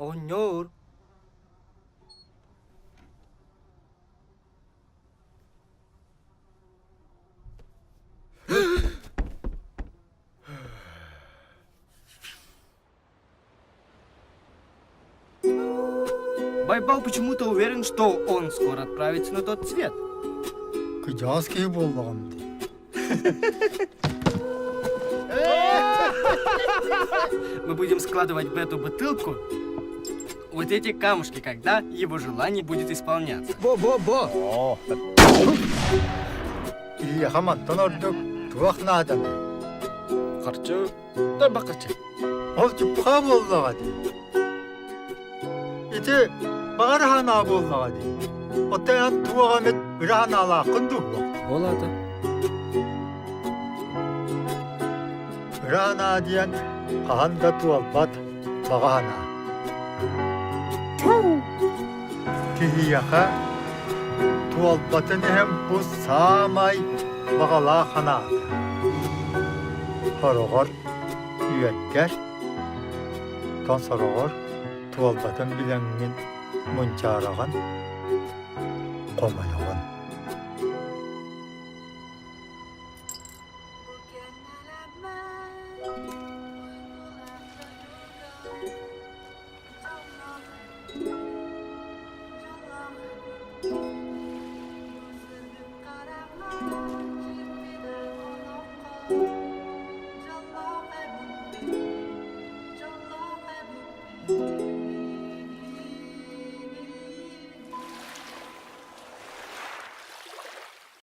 Оҕонньоор! Байбал почему-то уверен, что он скоро отправится на тот свет. Кыдьаас киһи буоллаҕым дии. Мы будем складывать в эту бутылку вот эти камушки, когда его желание будет исполняться. Бо-бо-бо! Киһиэхэ мантан ордук туох нааданый? Харчы, тарбаххаччы. Ол чуппуха буоллаҕа дии. Ити баҕар санаа буоллаҕа дии. Оттон эн туох эмит ыра санаалааххын дуу? Ол аата? Ыра санаа диэн хаһан да туолбат баҕа санаа. Киһиэхэ туолбатын иһин бу саамай баҕалаах санаата. Сороҕор үөттэр, оттон сороҕор туолбатын билэҥҥин мунчаараҕын, хомойоҕун.